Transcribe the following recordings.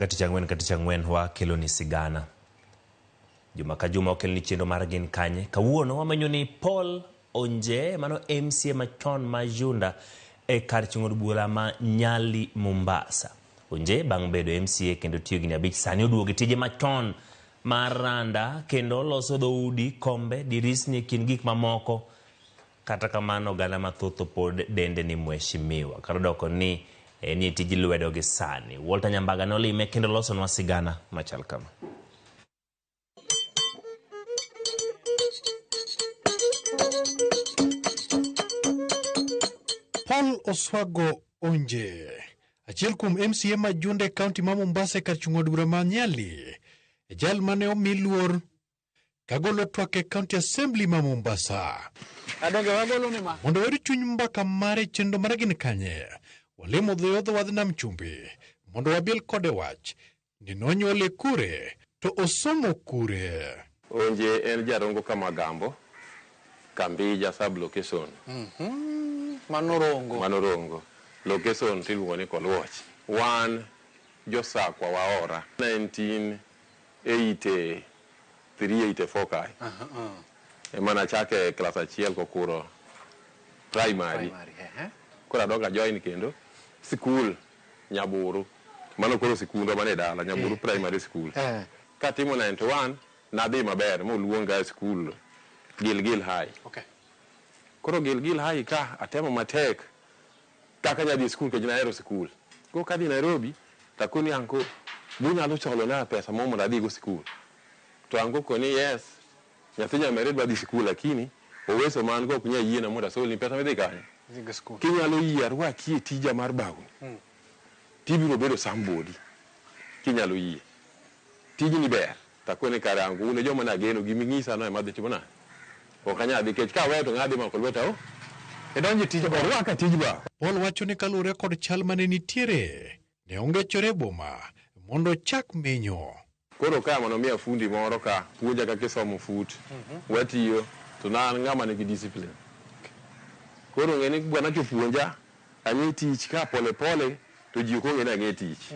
Ka tich ang'wen ka tich ang'wen wakeloni sigana. Juma ka juma wakeloni chenro mar Gin Kanye. Kawuono wamenyo ni Paul Onje, mano MCA machon ma Junda e kar chung' od bura ma Nyali Mombasa. Onje bang' bedo MCA kendo tiyo higni abich sani oduogo e tije machon mar randa kendo oloso dhoudi, kombe, dirisni e kind gik mamoko. Kata kamano oganda mathoth to pod dende ni mheshimiwa kata odoko ni enie tij lwedo gi sani. Walter Nyambaga nolime kendo losonwa sigana machal kama. Paul Oswago Onje, achiel kuom MCA ma Junde kaunti ma Mombasa e kar chung' od bura ma Nyali, e jal mane omi luor kagolo twak e County Assembly ma Mombasa. Adonge wagolo ni ma. Mondo wayud chuny mbaka mare chenro mare gin kanye, walimo dhoyo dho wadh nam chumbi mondo wabil kode wach ni nonyuole kure to osomo kure. Onje en jarongo Kamagambo, Kambija sub location. Mano Rongo. Mano Rongo. Location tiluongo ni Koluoch. Wan josakwa waora. 1983 84 kae. Ema nachake klas achiel kokuro primary. Primary, ehe. Koro adok a join kendo sikul Nyaburu. Mano koro sikundwa mane dala, Nyaburu Primary School. Katimo 91, nadhi maber moluonga e sikul Gilgil High. Okay. Koro Gilgil High ka atemo matek kaka anyalo dhi e sikul nikech nahero sikul. Koro kadhi Nairobi to akoni anko bunyalo cholo na pesa moro mondo adhi go sikul. To anko koni yes, nyathi nyamere dwa dhi sikul lakini oweso ma an go ok nyal yiena mondo asolni pesa midhi kanye. Idhi go sikul. Kinyalo yie arwaki e tija mar bawni, tibiro bedo somebody. Kinyalo yie. Tijni ber. To akone kare anko un e joma nageno gima inyisa no ema adhi timo nade? Ok anyal dhi nikech kaweyo to ng'a dhi mako lweta o. Idonjo e tij bao. Orwaka tij bao. Paul wacho ni kaluwore kod chal mane nitiere, ne ongechore e boma mondo ochak menyo. Koro ka mano miya fundi moro ka puonja kaka isomo fut, watiyo to na an ng'ama nigi discipline. Koro ng'e ni bwana cha opuonja ang'e tich ka pole pole to ji ok ong'e ni ang'e tich.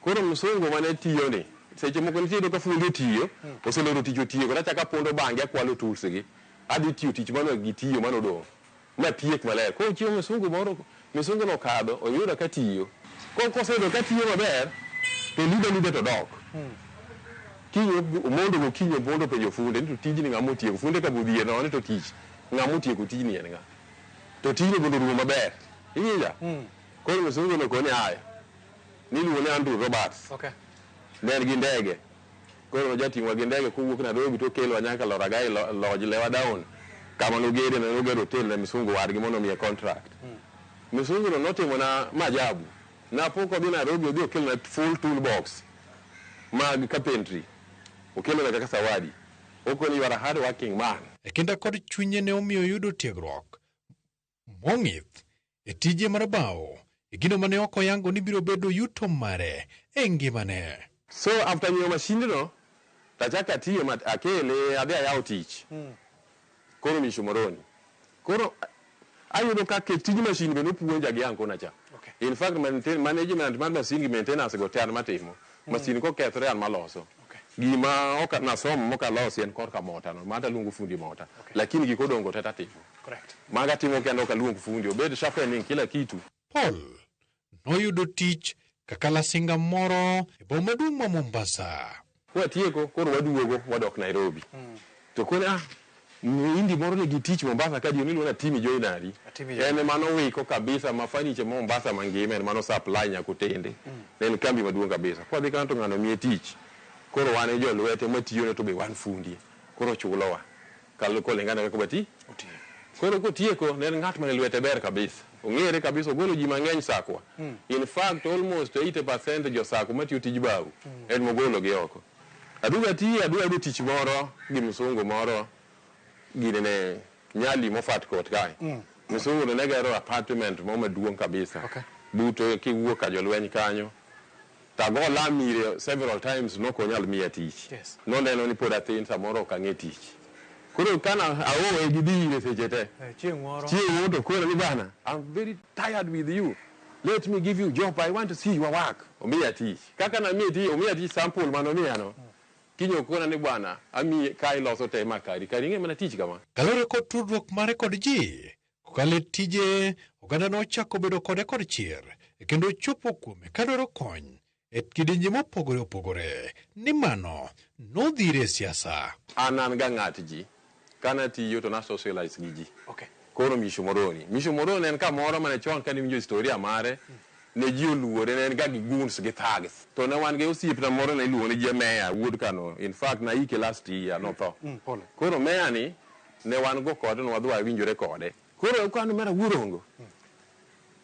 Koro msungu mane tiyo ni seche moko nitie iyudo ka fundi otiyo, oseloro tich otieko to achako apondo bange akwalo tools gi adhi tiyo tich mane gitiyo mane odong' matiek maler. Koro chieng' msungu moro msungu no okadho oyuda katiyo. Koro koseyudo katiyo maber to olidha alidha to odok. Kiny omondo gokinyi opondo openjo funde ni to tijni ng'ama otieko. Funde ka be odhier nono ni to tich ng'ama otieko tijni en ng'a. To tijni bende orumo maber. Iwinja? Koro msungu no koni aya. Niluongo ni Andrew Roberts. Okay. Ne en gi ndege. Koro nojating'owa gi ndege kowuok Nairobi to okelowa nyaka Loragai Lodge, Lewa Down kama nogede ne nogero hotel ne msungu wadgi mondo omiye contract. Msungu no notimona maajabu. Napo kodhi Nairobi odhi okelona full tool box mag carpentry. Okelona kaka zawadi. Okoni you are a hard working man. E kinda kod chunye ne omiyo oyudo tiegruok mong'ith e tije mar bao e gino mane ok oyango ni biro bedo yuto mare e ngimane. So after nyiewo machine no to achako atiyo ma akele adhi ayawo tich koro Mishumoroni. Koro ayudo ka kech tij machine be nopuonja gi ankona cha. Okay. In fact management mar machine gi maintenance go te an matimo. Machine kokethore an maloso. Okay. Gima ok nasomo mok alosi en korka mota no, mano taluongo fundi mota. Okay. Lakini gik odong' go te tatimo. Correct. Mago atimo kendo ok aluong fundi, obed sharpening kila kitu. Paul noyudo tich kaka lasinga moro e boma maduong' ma Mombasa. Kwatieko koro waduogo wadok Nairobi. To kone ah, Mhindi moro nigi tich Mombasa ka jioni iluongo ni Atimi Joinari. Atimi En Joinari. ema nowiko kabisa ma furniture ma Mombasa mangima en mano supply nyaka otende. Ne en kambi maduong' kabisa. Kwadhi kanyo to ng'ano miye tich. Koro wan e jolwete matiyone to be wan fundi. Koro ochulowa. Kulingana kaka wati. Koro kotieko ne en ng'at mane lwete ber kabisa. Ong'ere kabisa ogolo ji mang'eny Sakwa. In fact almost 80% jo Sakwa matiyo tij bao en mogolo gi oko. Aduogo atiyo aduogo ayudo tich moro gi msungu moro gine ne Nyali Moffat Court kae. Msungu no ne gero apartment moro maduong' kabisa. Okay. But kiwuok ka jolweny kanyo. To ago lam ire several times nok onyal miya tich. Yes. Noneno ni pod athin samoro ok ang'e tich. Koro kana aoe gi dhi ire seche te. Chieng' moro. Chieng' moro to kona ni bana, I'm very tired with you. Let me give you job, I want to see your work. Omiya tich. Kaka namiye tich, omiya tich sample mane omiya no. Kiny okona ni bwana, amiyi ka iloso te ma kari. Kari ing'e mana tich kama. Kaluwore kod tudruok mare kod ji, kokalo e tije, oganda nochako bedo kode kod chir kendo chopo kuome kadwaro kony e kidienje mopogore opogore ni mano nodhire e siasa. An an ga ng'at ji. Kane atiyo to na socialize gi ji. Okay. Koro Misho Moroni. Misho Moroni en kamoro mane chon kane iwinjo historia mare, ne ji oluore, ne en ga gi goons gi thugs. To ne wan gi osiepna moro ne iluongo ni Jemeya wuod Kano. In fact naike last year, notho. Pole. Koro meya ni ne wan go kode, ne wadhi wawinjore kode. Koro kane omera wuorongo,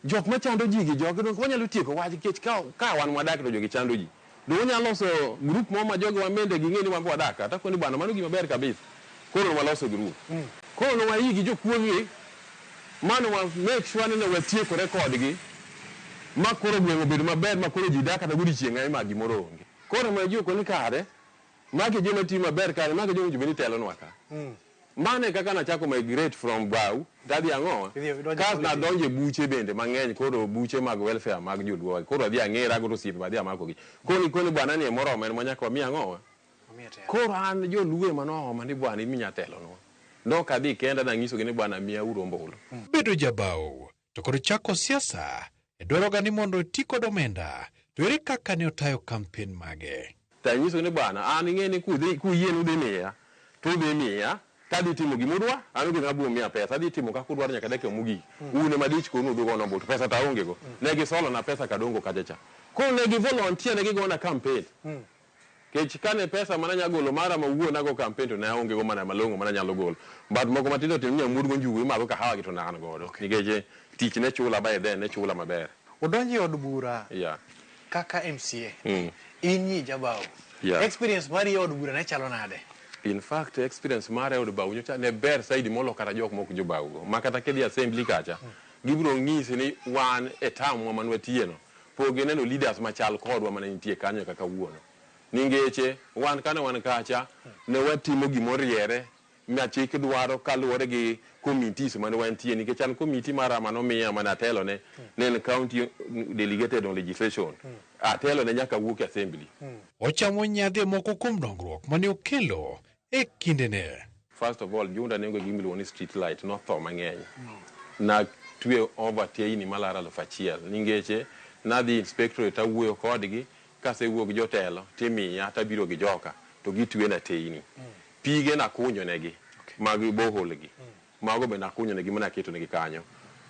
jok machando ji gi jogi donge wanyalo tieko wach nikech ka wan wadak to jogi chando ji. Donge wanyalo loso group moro ma jogi wan bende ging'e ni wan be wadak ka. Takoni bwana mano gima ber kabisa. Koro ne waloso group. Koro ne wayi gi jokuoge mane wa make sure ni ne watiekore kodgi ma koro gweng' obedo maber ma koro ji dak kata godiochieng' ae ma gimoro onge. Koro ma ji okoni kare, magi e joma tiyo maber kare, magi e joma owinjo bed ni telonwa ka. Mano e kaka nachako migrate from Bau tadhi ang'owa. Idhi idonjo Kas politics. nadonjo e buche bende mang'eny koro buche mag welfare mag joluo. Koro adhi ang'era godo osiepe adhi amako gi. Koro nikoni bwana ni moromo en manyaka wami ang'owa. Omiye telo. Koro an joluo ema nooma ni bwana iminya telonwa. Nok adhi kenda nanyisogi ni bwana miya uru ombulu. Bedo jabau to kod chako siasa dwaroga ni mondo oti kod omenda to ere kaka ne otayo kampen mage? Tanyiso ni bwana an ing'e ni kudhi kuyie ni udhi miya to udhi miya tadhi timo gimudwa an onge ng'ama biro miya pesa adhi timo kaka udwaro nyaka dakika mogik. Un ema dich kodu udhi ugo ombulu to pesa to aonge go. Ne gisolo na pesa kadongo kacha cha. Koro ne gi volunteer ne gigona campaign. Kech kane pesa mana nya golo mara mawuon ago campaign to ne aonge go mana malong'o mana nyalo golo. But moko matindo tindo minya muod go njugu imadho kahawa gi to ne an godo. Nikech tich ne chula by then ne chula maber. Udonjo e od bura kaka MCA. In nyi Jabau. Experience mari e od bura ne chalo nade? In fact, experience mara e od bau nyocha ne ber saidi molo kata jok mok jobau go. Ma kata kidhi assembly kacha, gibiro ng'isi ni wan e term wa mane watiye no, pok gineno leaders machal kodwa mane nitie kanyo kaka kawuono. Ningeche, wan kane wan kacha, ne watimo gimoriere ma chik dwaro kaluwore gi committees mane wantie nikech an committee mara manomiya mane atelone ne en county delegated on legislation. Atelone nyaka wuok e assembly. Ochamo nyadhi moko kuom dongruok mane okelo e kindene. First of all, Junda ne onge gi gima iluongo ni street light, notho mang'eny. Na twe over teyni malaro 1000 ningeche nadhi inspectorate awuoyo kodgi kasewuoyo gi jotelo timiya tabiro gi joka to gitwena teyni. Pige nakunyo negi mag borehole gi. Mago be nakunyo negi mana keto negi kanyo.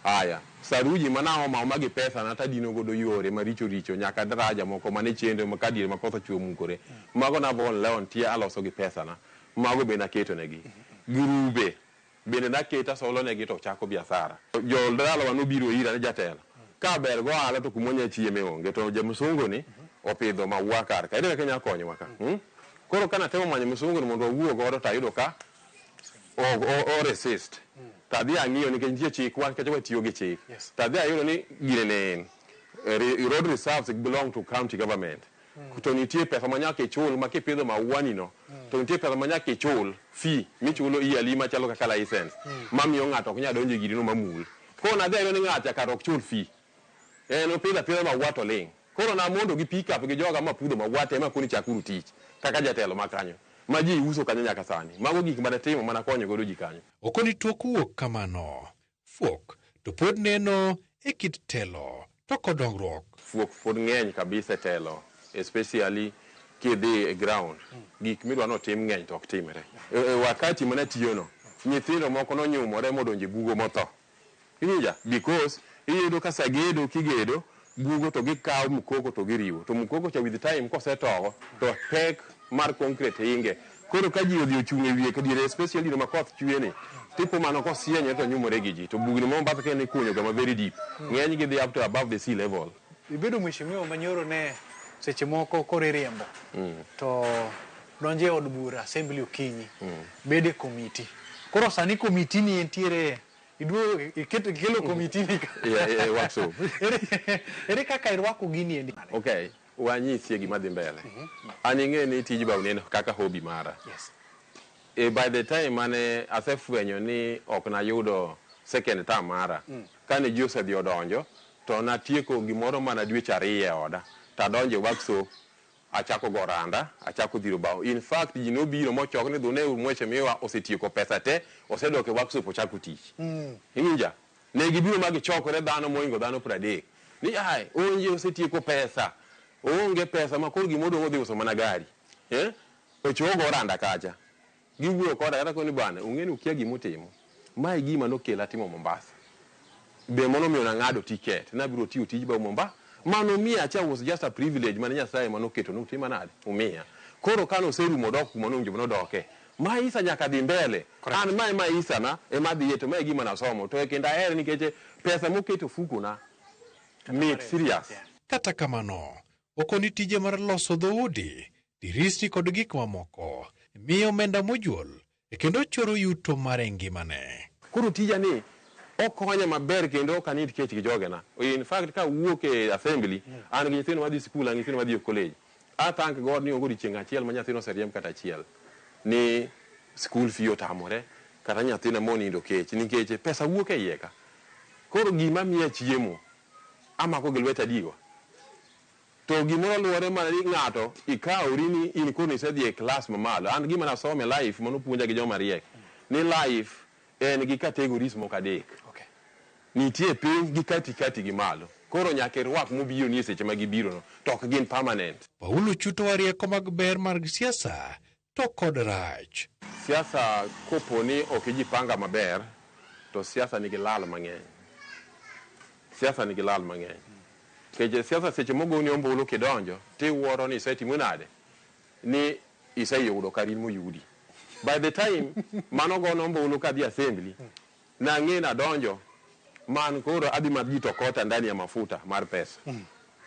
Aya, saruji mana ooma gi pesa na tadino godo yore maricho richo nyaka daraja moko mane chendo ma ka diere ma koth ochwe omukore. Mago na volunteer aloso gi pesa na. Mago be naketo negi. Grube bende naketo asolo negi to chako biasara. Jo dalawa nobiro ira ni jatelo. Ka ber go ohala to kuma wanya chieme onge to jamsungu ni opidho maua kar ka. Ere kaka inyalo konyowa ka? Koro kana temo manyo msungu ni mondo wawuo godo to ayudo ka o resist. To adhi ang'iyo nikech nitie chik wan kacha watiyo gi chik. To adhi ayudo ni gine ne en road reserves belong to county government. To nitie pesa ma nyaka ichul ma kipidho maua ni no to nitie pesa ma nyaka ichul fee michulo yearly machalo kaka license mamiyo ng'ato ok nyal donjo e giri no mamul. Koro nadhi ayudo ni ng'acha kara ok chul fee. En opidho apidha maua to ling'. Koro namondo gi pick up gi joga mapudho maua te makoni chakuru tich kaka jatelo ma kanyo. Ma ji uso kanyo nyaka sani. Mago gik mane timo mana konyo godo ji kanyo. Okoni tok wuok kamano, fuok to pod neno e kit telo to kod dongruok. Fuok pod ng'eny kabisa e telo, especially kidhi e ground. Gik midwa notim ng'eny to ok timre. E wakati mane atiyo no, nyithindo moko nonyumore modonjo e bugo motho. Iwinja? Because iyudo ka sa gedo kigedo, bugo to gikawo mukoko to giriwo. To mukoko cha with time kosetowo to pek mar concrete hinge. Koro ka ji odhi ochung' e wiye diere especially diere ma koth chwe ni, tipo mano kosienyo to nyumore gi ji. To bugni ma Mombasa ka ikunyo ga ma very deep. Ng'eny gi dhi up to above the sea level. Ibedo mheshimiwa manyoro ne seche moko koro iriembo to donjo e od bura assembly okinyi bedo e komiti. Koro sani komiti ni entiere iduogo iketo ikelo komiti ni ka. Yeah, workshop. Ere kaka irwako gini endi? Okay, wanyisie gima dhi mbele. An ing'e ni tij bao ne en kaka hobby mara. E by the time mane asefwenyo ni ok nayudo second term mara, kane ji osedhi odonjo, To natieko gimoro mana dweche 2 e oda. To adonjo e workshop, achako go randa, achako dhiro bao. In fact, ji nobiro mochok ni dhune mheshimiwa osetieko pesa te, osedok e workshop ochako tich. Iwinja? Ne gibiro ma gichokore dhano mohingo dhano 30. Ni ai, Onje osetieko pesa. Oonge pesa ma koro gimodong' odhi uso mana gari. Ochogo randa kacha. Giwuoyo koda kata koni bwana, ung'e ni ukia gimutimo. Mae gima nokela timo Mombasa. Be monomiyo nang'ado ticket. Nabiro tiyo tij bao Mombasa. Mano miya cha was just a privilege mane Nyasaye manoketo ni utima nade? Umiya. Koro kane oserumo dok kuma nowinjo nodoke. Maisha nyaka dhi mbele. An mae maisha na ema dhiye to mae gima nasomo. To e kendo ahere nikech pesa moketo fuko na mit serious. Kata kamano, okoni tije mar loso dhoudi, dirisni kod gik mamoko, miyo omenda mojuol kendo choro yuto mare ngimane. Koro tija ni okonya maber kendo ok anid kech gi jogena. In fact, ka wuok e assembly, an gi nyithindo madhi sikul, an gi nyithindo madhi e college. I thank God ni onge odiochieng' achiel ma nyathino oseriemb kata achiel. Ni school fee otamore, kata nyathina monindo kech, nikech pesa wuok e iye ka. Koro gima miya chiemo, amako gi lweta adiwa. To gimoro luwore mana ni ng'ato ikawri ni in koro isedhi e class mamalo. An gima nasomo e life manopuonja gi joma riek, ni life en gi categories moko 3. Nitie piny gi katikati gi malo. Koro nyaka irwak mobiro ni e seche ma gibiro no, to ok gin permanent. Paulo chutowa rieko mag ber mag siasa to kod rach. Siasa kopo ni ok ijipanga maber, to siasa nigi lal mang'eny. Siasa nigi lal mang'eny. Nikech siasa seche mogoni ombulu kidonjo, tiwuoro ni isetimo nade? Ni iseyudo kar in moyudi. By the time mano gono ombulu kadhi assembly, nang'e nadonjo, man koro adhi mar ji tokota ndani ya mafuta mar pesa.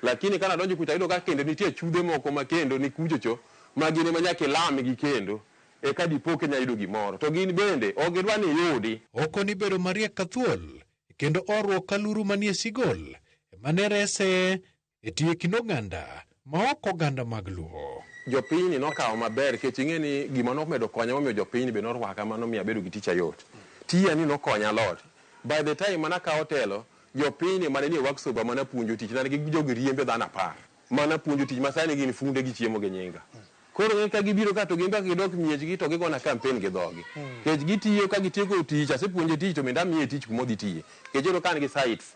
Lakini kana donjo kucha ayudo ka kendo nitie chudhe moko ma kendo ni kuchocho, ma gin ema nyaka ilam gi kendo, eka dipo ka inya yudo gimoro. To gin bende ok gidwa ni iyudi. Okoni bedo mariek ka thuol, kendo orruok ka luru manie sigol, mane rese e tiyo e kind oganda ma ok oganda mag Luo. Jopiny nokawo maber nikech ing'e ni gima nomedo konya momiyo jopiny be norwaka mano miyo abedo gi tich ayot. Tiya ni nokonya a lot. By the time mana akawo telo, jopiny mane nie workshop mana puonjo tich, ne gin jogi riembe dhano 10. Mana puonjo tich ma sani gin funde gi chiemo gi nyinga. Koro ng'e ka gibiro ka to gin be gidok miechgi to gigona campaign gi dhogi. Nikech gitiyo ka gitieko tich, asepuonje tich to bende amiye tich kuma odhi tiye. Nikech iyudo ka an gi sites,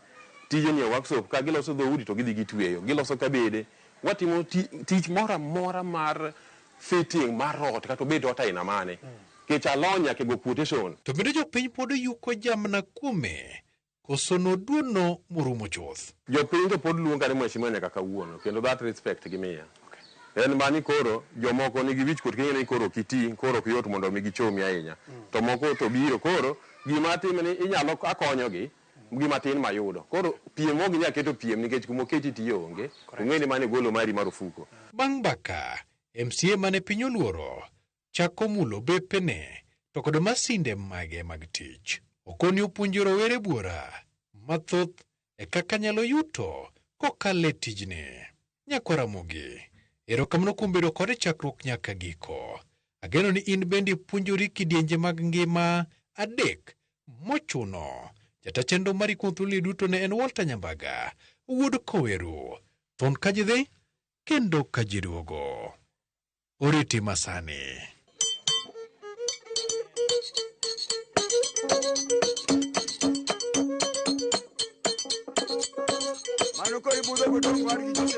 tije nie workshop ka giloso dhoudi to gidhi gitweyo, giloso kabede. Watimo tich moro amora mar fitting mar ot kata obed ot aina mane. Nikech alony nyaka e go quotation. To bende jopiny pod yuko jamna kuome, koso noduono morumo chuth. Jopiny to pod luonga ni mheshimiwa nyaka kawuono, kendo that respect gimiya. En mani koro jomoko nigi wich kuot king'e ni koro ok iti, koro ok yot mondo mi gichomi ahinya. To moko to biro koro gima atimo ni inyalo akonyogi gima tin mayudo. Koro piem ok ginyal keto piem nikech kuma oketi tiyo onge. Ong'e ni mano igolo mari mar ofuko. Bang' mbaka, MCA mane piny oluoro chako mulo bepene to kod masinde mage mag tich. Okoni opuonjo rowere buora mathoth e kaka nyalo yuto kokalo e tijni. Nyakwa Ramogi, erokamano kuom bedo kode chakruok nyaka giko. Ageno ni in bende ipuonjori kidienje mag ngima 3 mochuno. Jata chenro mari kuom thuoloni duto ne en Walter Nyambaga, wuod Koweru. Thon ka ji dhi, kendo ka ji duogo. Oriti masani. Mano koro ibudho godong' wargi.